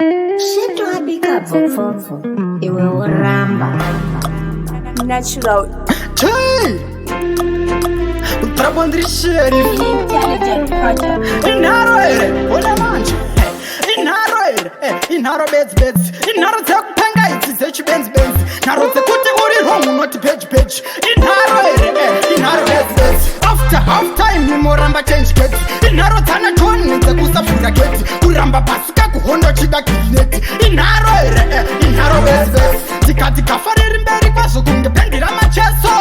Shito abika bvopfopfo iwe woramba. Natural. Hey! Trouble ndiri sheriff. Intelligent project. Inharo here, ona manje. Inharo here, inharo bedzi bedzi. Inharo dzekupenga idzi dzechibenzi benzi. Nharo dzekuti uri wrong unoti peji peji. Inharo here, inharo bedzi bedzi. After half time moramba change gate. Inharo dzana John dzekusavhura gate. Kuramba pasuka kuhondo chida grenade. Inharo here, inharo bedzi bedzi. Tikati gafa riri mberi kwazvo kunge bhendi ramacheso.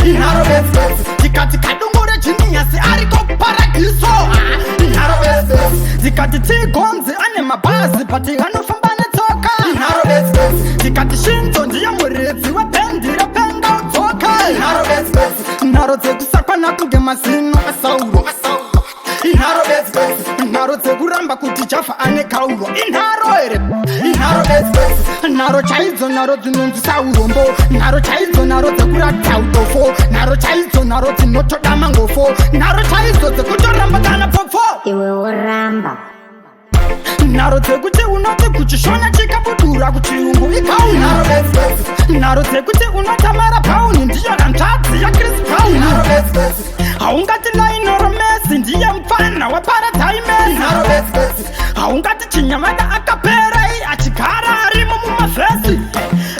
Inharo bedzi bedzi. Tikati kadungure genius ariko kuparadiso. Inharo bedzi bedzi. Tikati tigonzi ane mabhazi but anofamba netsoka. Inharo bedzi bedzi. Tikati shinzo ndiye muridzi webhendi repenga udzoka. Inharo bedzi bedzi. Nharo dzekusakwana kunge mazino asauro. Inharo bedzi bedzi. Nharo dzekuramba kuti Java ane kauro. Inharo here, inharo bedzi bedzi. Nharo chaidzo, nharo dzinonzwisa urombo. Nharo chaidzo, nharo dzekuratidza udofo. Nharo chaidzo, nharo dzinotoda mangofo. Nharo chaidzo dzekutoramba kana pfopfo. Iwe woramba. Nharo dzekuti unoti kuchishona chikabudura, kuchirungu ikauni. Nharo bedzi bedzi. Nharo dzekuti unotamara bhauni ndiyo hanzvadzi yaChris Brown. Nharo bedzi bedzi. Haungati Lionel Messi ndiye mufana waParadaimesi. Nharo bedzi bedzi. Haungati Chinyamada akapera achigara arimo mumavhesi.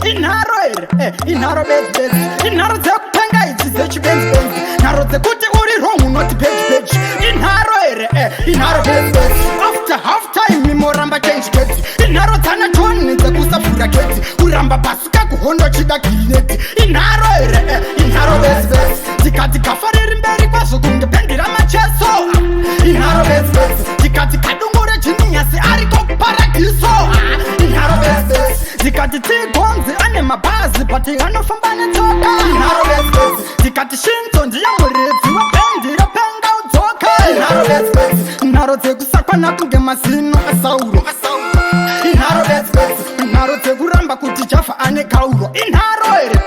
Inharo here, inharo bedzi bedzi. Inharo dzekupenga idzi dzechibenzi benzi. Nharo dzekuti uri wrong unoti peji peji. Inharo here, inharo bedzi bedzi. After half time moramba change gate. Inharo dzana John dzekusavhura gate. Kuramba pasuka kuhondo chida grenade. Inharo here, inharo bedzi bedzi. Tikati gafa riri mberi kwazvo kunge bhendi ramacheso. Inharo bedzi bedzi. Tikati kadungure genius ariko kuparadiso. Inharo bedzi bedzi. Tikati tigonzi ane mabhazi but anofamba netsoka. Inharo bedzi bedzi. Tikati shinzo ndiye muridzi webhendi repenga udzoka. Inharo bedzi bedzi. Nharo dzekusakwana kunge mazino asauro. Inharo bedzi bedzi. Nharo dzekuramba kuti Java ane kauro. Inharo here,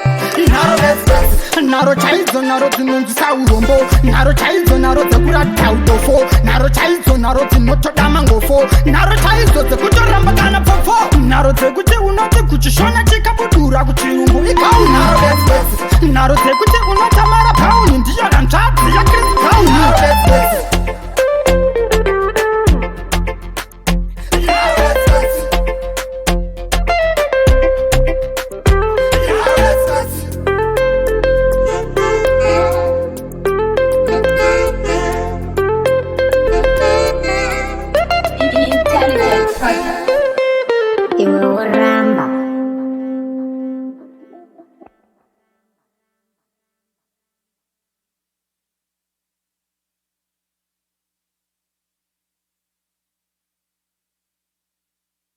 inharo bedzi bedzi. Nharo chaidzo, nharo dzinonzwisa urombo. Nharo chaidzo, nharo dzekuratidza udofo. Nharo chaidzo, nharo dzinotoda mangofo. Nharo chaidzo dzekuti